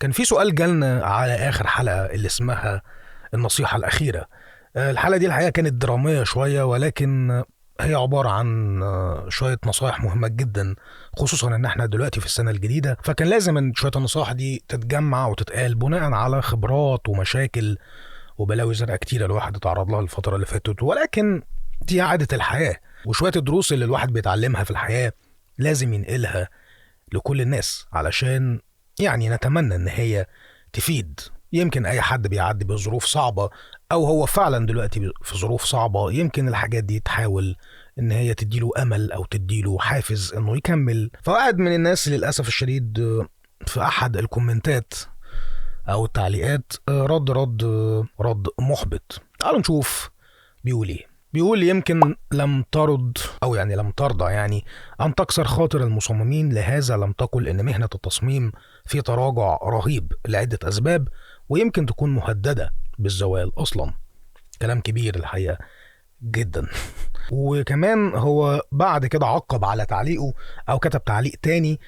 كان في سؤال جالنا على آخر حلقة اللي اسمها النصيحة الأخيرة. الحلقة دي الحقيقة كانت درامية شوية، ولكن هي عبارة عن شوية نصائح مهمة جدا، خصوصا ان احنا دلوقتي في السنة الجديدة، فكان لازم ان شوية النصائح دي تتجمع وتتقال بناء على خبرات ومشاكل وبلاوي زرقاء كتيرة الواحد اتعرض لها الفترة اللي فاتت. ولكن دي عادة الحياة، وشوية الدروس اللي الواحد بيتعلمها في الحياة لازم ينقلها لكل الناس علشان يعني نتمنى ان هي تفيد. يمكن اي حد بيعدي بظروف صعبة او هو فعلا دلوقتي في ظروف صعبة، يمكن الحاجات دي تحاول ان هي تديله امل او تديله حافز انه يكمل. فواحد من الناس للاسف الشديد في احد الكومنتات او التعليقات رد رد رد محبط. تعالوا نشوف بيقول ايه. بيقول يمكن لم ترد أو يعني لم ترضى يعني أن تكسر خاطر المصممين، لهذا لم تقل إن مهنة التصميم في تراجع رهيب لعدة أسباب، ويمكن تكون مهددة بالزوال أصلا. كلام كبير الحقيقة جدا. وكمان هو بعد كده عقب على تعليقه أو كتب تعليق تاني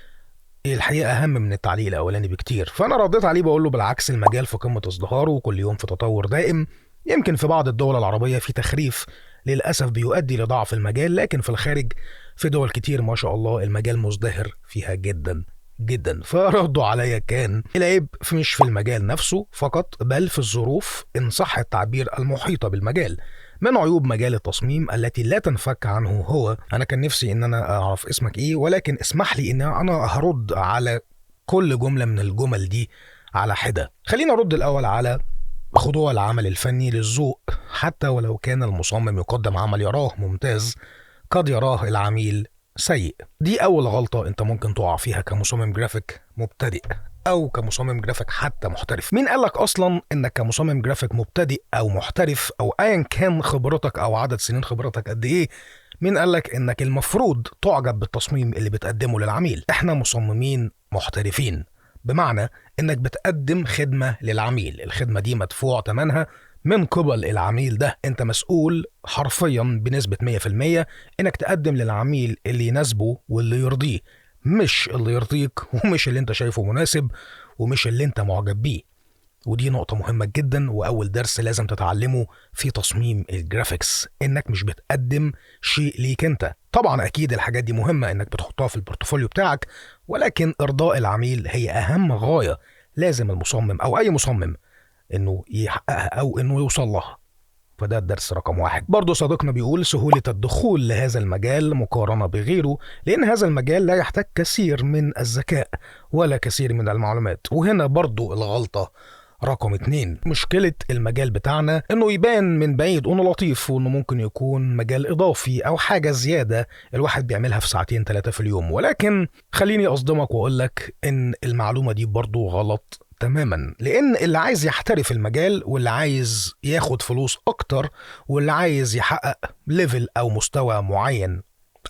الحقيقة أهم من التعليق الأولاني بكتير. فأنا رديت عليه بقول له بالعكس، المجال في قمة ازدهاره وكل يوم في تطور دائم. يمكن في بعض الدول العربية في تخريف للأسف بيؤدي لضعف المجال، لكن في الخارج في دول كتير ما شاء الله المجال مزدهر فيها جدا جدا. فردوا عليا كان العيب مش في المجال نفسه فقط، بل في الظروف إن صح التعبير المحيطة بالمجال. من عيوب مجال التصميم التي لا تنفك عنه هو، أنا كان نفسي إن أنا أعرف اسمك إيه، ولكن اسمح لي إن أنا هرد على كل جملة من الجمل دي على حدة. خلينا أرد الأول على خضوع العمل الفني للذوق، حتى ولو كان المصمم يقدم عمل يراه ممتاز قد يراه العميل سيء. دي أول غلطة أنت ممكن تقع فيها كمصمم جرافيك مبتدئ أو كمصمم جرافيك حتى محترف. مين قالك أصلا أنك كمصمم جرافيك مبتدئ أو محترف أو أيا كان خبرتك أو عدد سنين خبرتك قد إيه، مين قالك أنك المفروض تعجب بالتصميم اللي بتقدمه للعميل؟ إحنا مصممين محترفين، بمعنى انك بتقدم خدمة للعميل، الخدمة دي مدفوع ثمنها من قبل العميل ده، انت مسؤول حرفيا بنسبة 100% انك تقدم للعميل اللي يناسبه واللي يرضيه، مش اللي يرضيك ومش اللي انت شايفه مناسب ومش اللي انت معجب بيه. ودي نقطة مهمة جدا، وأول درس لازم تتعلمه في تصميم ال graphics، إنك مش بتقدم شيء ليك أنت. طبعا أكيد الحاجات دي مهمة إنك بتحطها في ال portfolio بتاعك، ولكن إرضاء العميل هي أهم غاية لازم المصمم أو أي مصمم إنه يحققها أو إنه يوصل لها. فده الدرس رقم واحد. برضو صديقنا بيقول سهولة الدخول لهذا المجال مقارنة بغيره، لأن هذا المجال لا يحتاج كثير من الذكاء ولا كثير من المعلومات. وهنا برضو الغلطة رقم 2. مشكلة المجال بتاعنا انه يبان من بعيد انه لطيف وانه ممكن يكون مجال اضافي او حاجة زيادة الواحد بيعملها في 2-3 في اليوم، ولكن خليني اصدمك واقولك ان المعلومة دي برضو غلط تماما. لان اللي عايز يحترف المجال واللي عايز ياخد فلوس اكتر واللي عايز يحقق level او مستوى معين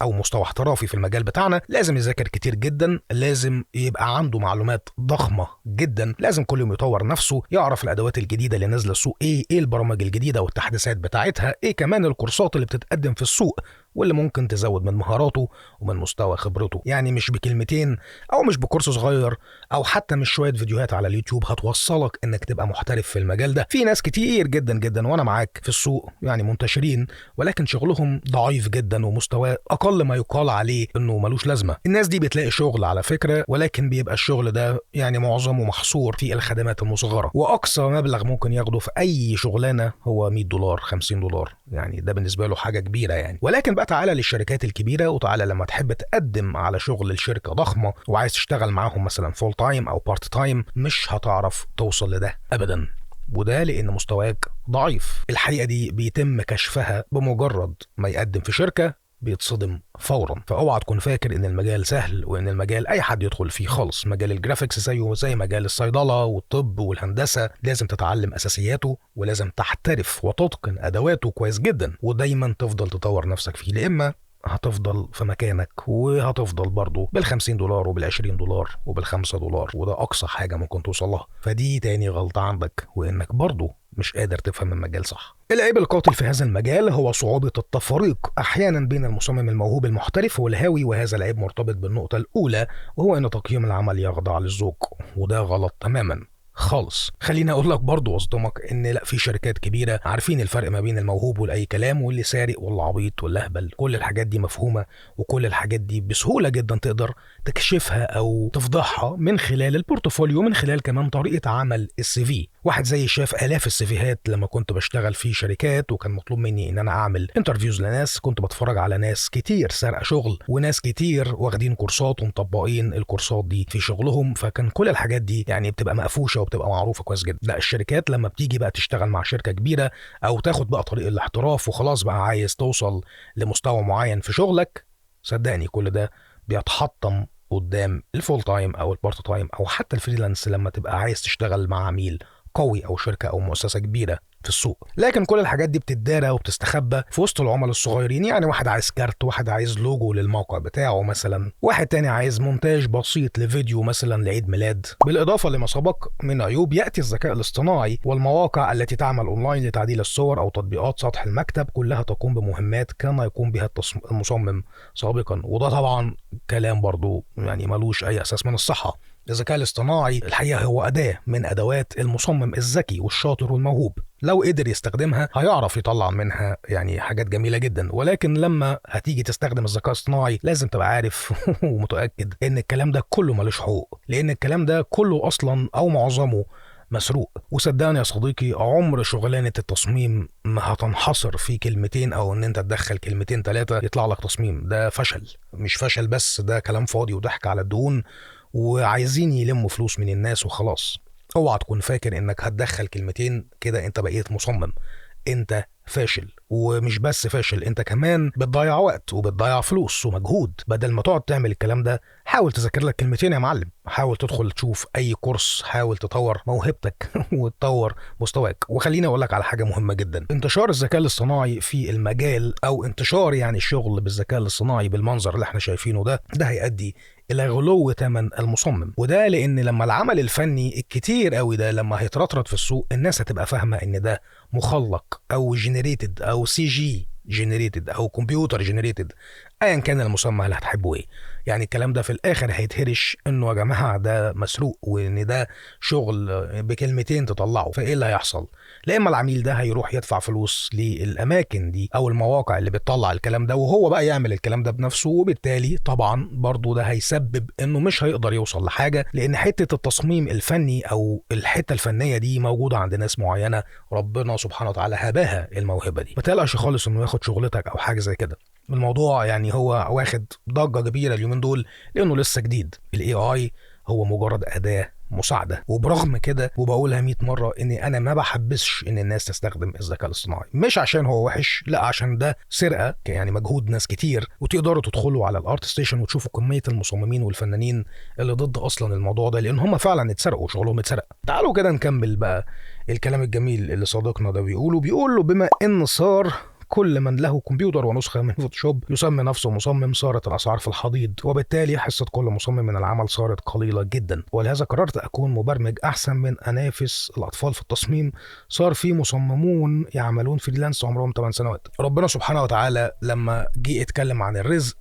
أو مستوى احترافي في المجال بتاعنا لازم يذاكر كتير جدا، لازم يبقى عنده معلومات ضخمة جدا، لازم كل يوم يطور نفسه، يعرف الأدوات الجديدة اللي نازلة السوق إيه البرامج الجديدة والتحديثات بتاعتها، إيه كمان الكورسات اللي بتتقدم في السوق واللي ممكن تزود من مهاراته ومن مستوى خبرته. يعني مش بكلمتين أو مش بكورس صغير أو حتى مش شوية فيديوهات على اليوتيوب هتوصلك إنك تبقى محترف في المجال ده. في ناس كتير جدا جدا وأنا معاك في السوق يعني منتشرين، ولكن شغلهم ضعيف جدا ومستواه أقل ما يقال عليه إنه ملوش لازمة. الناس دي بتلاقي شغل على فكرة، ولكن بيبقى الشغل ده يعني معظمه محصور في الخدمات المصغرة، وأقصى مبلغ ممكن ياخده في أي شغلانة هو $100 $50، يعني ده بالنسبة له حاجة كبيرة يعني. ولكن بقى تعالى للشركات الكبيرة، وتعالى لما تحب تقدم على شغل الشركة ضخمة وعايز تشتغل معاهم مثلا full time أو part time، مش هتعرف توصل لده أبدا، وده لأن مستواك ضعيف. الحقيقة دي بيتم كشفها بمجرد ما يقدم في شركة بيتصدم فورا. فاوعى تكون فاكر ان المجال سهل وان المجال اي حد يدخل فيه خالص. مجال ال graphics زيه زي مجال الصيدله والطب والهندسه، لازم تتعلم اساسياته ولازم تحترف وتتقن ادواته كويس جدا، ودايما تفضل تطور نفسك فيه، لاما هتفضل في مكانك وهتفضل برضو بال$50 وبال$20 وبال$5، وده اقصى حاجه ممكن توصل لها. فدي تاني غلطه عندك، وانك برضو مش قادر تفهم المجال صح. العيب القاتل في هذا المجال هو صعوبة التفريق أحيانا بين المصمم الموهوب المحترف والهاوي، وهذا العيب مرتبط بالنقطة الأولى، وهو أن تقييم العمل يخضع للذوق، وده غلط تماما خالص. خليني اقول لك برضو واصدمك ان لا، في شركات كبيرة عارفين الفرق ما بين الموهوب والاي كلام، واللي سارق واللي عبيط واللي اهبل. كل الحاجات دي مفهومه، وكل الحاجات دي بسهولة جدا تقدر تكشفها او تفضحها من خلال ال portfolio، من خلال كمان طريقه عمل ال CV. واحد زي شاف الاف ال CV هات لما كنت بشتغل في شركات، وكان مطلوب مني ان انا اعمل interviews لناس، كنت بتفرج على ناس كتير سارقه شغل، وناس كتير واخدين كورسات ومطبقين الكورسات دي في شغلهم، فكان كل الحاجات دي يعني بتبقى مقفوشه وبتبقى معروفة كويس جدا. لا، الشركات لما بتيجي بقى تشتغل مع شركة كبيرة او تاخد بقى طريق الاحتراف وخلاص بقى عايز توصل لمستوى معين في شغلك، صدقني كل ده بيتحطم قدام ال full time او ال part time او حتى ال freelance لما تبقى عايز تشتغل مع عميل قوي او شركة او مؤسسة كبيرة في السوق. لكن كل الحاجات دي بتدارى وبتستخبى في وسط العملاء الصغيرين. يعني واحد عايز كارت، واحد عايز لوجو للموقع بتاعه مثلا، واحد تاني عايز مونتاج بسيط لفيديو مثلا لعيد ميلاد. بالاضافة لما سبق من عيوب، ياتي الذكاء الاصطناعي والمواقع التي تعمل اونلاين لتعديل الصور او تطبيقات سطح المكتب كلها تقوم بمهمات كان يقوم بها المصمم سابقا، وده طبعا كلام برضو يعني ملوش اي اساس من الصحة. الذكاء الاصطناعي الحقيقة هو أداة من أدوات المصمم الذكي والشاطر والموهوب، لو قدر يستخدمها هيعرف يطلع منها يعني حاجات جميلة جدا. ولكن لما هتيجي تستخدم الذكاء الاصطناعي لازم تبقى عارف ومتأكد إن الكلام ده كله ملوش حقوق، لأن الكلام ده كله أصلا أو معظمه مسروق. وصدقني يا صديقي، عمر شغلانة التصميم ما هتنحصر في كلمتين أو إن أنت تدخل كلمتين ثلاثة يطلع لك تصميم. ده فشل، مش فشل بس، ده كلام فاضي وضحك على الدهون، وعايزين يلموا فلوس من الناس وخلاص. اوعى تكون فاكر انك هتدخل كلمتين كده انت بقيت مصمم. انت فاشل، ومش بس فاشل، انت كمان بتضيع وقت وبتضيع فلوس ومجهود. بدل ما تقعد تعمل الكلام ده، حاول تذاكر لك كلمتين يا معلم، حاول تدخل تشوف اي كورس، حاول تطور موهبتك وتطور مستواك. وخليني اقول لك على حاجة مهمة جدا، انتشار الذكاء الاصطناعي في المجال، او انتشار يعني الشغل بالذكاء الاصطناعي بالمنظر اللي احنا شايفينه ده، ده هيؤدي الى غلو ثمن المصمم. وده لان لما العمل الفني الكتير قوي ده لما هيترطرط في السوق، الناس هتبقى فاهمه ان ده مخلق او generated او CG generated او computer generated، ايا كان المسمى اللي هتحبه ايه. يعني الكلام ده في الاخر هيتهرش انه يا جماعة ده مسروق، وان ده شغل بكلمتين تطلعه. فايه اللي هيحصل؟ لا اما العميل ده هيروح يدفع فلوس للاماكن دي او المواقع اللي بتطلع الكلام ده، وهو بقى يعمل الكلام ده بنفسه، وبالتالي طبعا برضو ده هيسبب انه مش هيقدر يوصل لحاجة، لان حتة التصميم الفني او الحتة الفنية دي موجودة عند ناس معينة ربنا سبحانه وتعالى هباها الموهبة دي. ما تقلقش خالص انه ياخد شغلتك او حاجة زي كده. الموضوع يعني هو واخد ضجة كبيرة اليومين دول لأنه لسه جديد. ال AI هو مجرد أداة مساعدة، وبرغم كده وبقولها 100 مرة إني أنا ما بحبسش إن الناس تستخدم الذكاء الاصطناعي، مش عشان هو وحش، لا عشان ده سرقة يعني مجهود ناس كتير. وتقدروا تدخلوا على ال ArtStation وتشوفوا كمية المصممين والفنانين اللي ضد أصلا الموضوع ده، لأن هم فعلا اتسرقوا، شغلهم اتسرق. تعالوا كده نكمل بقى الكلام الجميل اللي صديقنا ده بيقوله. بيقول بما إن صار كل من له كمبيوتر ونسخة من فوتوشوب يسمي نفسه مصمم، صارت الأسعار في الحضيض، وبالتالي حصة كل مصمم من العمل صارت قليلة جدا. ولهذا قررت أكون مبرمج أحسن من أنافس الأطفال في التصميم. صار في مصممون يعملون freelance عمرهم 8 سنوات. ربنا سبحانه وتعالى لما جه اتكلم عن الرزق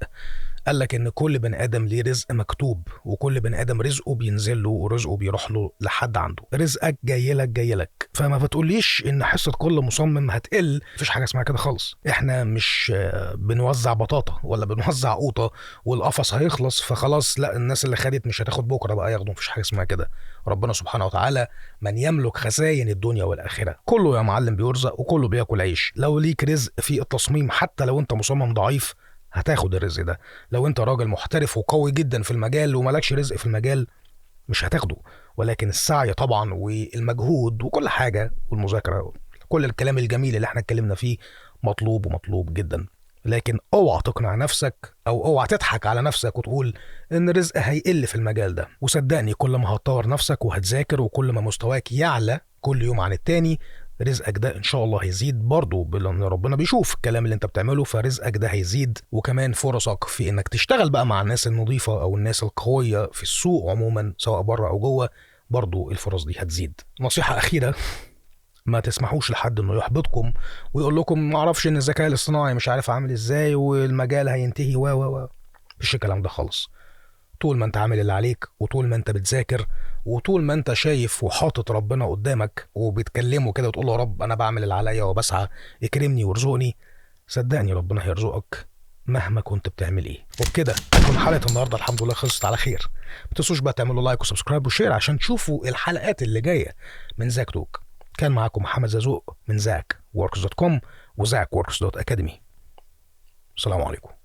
قال لك ان كل بني ادم ليه رزق مكتوب، وكل بني ادم رزقه بينزل له ورزقه بيروح له لحد عنده. رزقك جاي لك جاي لك. فما بتقوليش ان حصة كل مصمم هتقل، مفيش حاجة اسمها كده خالص. احنا مش بنوزع بطاطا ولا بنوزع قوطه والقفص هيخلص فخلاص لا الناس اللي خدت مش هتاخد بكره بقى ياخدوا، مفيش حاجة اسمها كده. ربنا سبحانه وتعالى من يملك خزاين الدنيا والاخرة، كله يا معلم بيرزق وكله بياكل عيش. لو ليك رزق في التصميم حتى لو انت مصمم ضعيف هتاخد الرزق ده. لو انت راجل محترف وقوي جدا في المجال ومالكش رزق في المجال مش هتاخده. ولكن السعي طبعا والمجهود وكل حاجة والمذاكرة، كل الكلام الجميل اللي احنا اتكلمنا فيه مطلوب ومطلوب جدا. لكن اوعى تقنع نفسك او اوعى تضحك على نفسك وتقول ان الرزق هيقل في المجال ده. وصدقني كل ما هتطور نفسك وهتذاكر وكل ما مستواك يعلى كل يوم عن التاني، رزقك ده ان شاء الله هيزيد برضه، لان ربنا بيشوف الكلام اللي انت بتعمله، فرزقك ده هيزيد. وكمان فرصك في انك تشتغل بقى مع الناس النظيفة او الناس القوية في السوق عموما سواء بره او جوه، برضه الفرص دي هتزيد. نصيحة اخيرة ما تسمحوش لحد انه يحبطكم ويقول لكم ما اعرفش ان الذكاء الاصطناعي مش عارف عامل ازاي والمجال هينتهي و و و مفيش الكلام ده خالص. طول ما انت عامل اللي عليك، وطول ما انت بتذاكر، وطول ما انت شايف وحاطط ربنا قدامك وبتكلمه كده وتقول له يا رب انا بعمل اللي عليا وبسعى، اكرمني وارزقني، صدقني ربنا هيرزقك مهما كنت بتعمل ايه. وبكده تكون حلقة النهارده الحمد لله خلصت على خير. ما تنسوش بقى تعملوا like و subscribe و share عشان تشوفوا الحلقات اللي جاية من زاك توك. كان معاكم محمد زازوق من زاك works.com وزاك works.academy. السلام عليكم.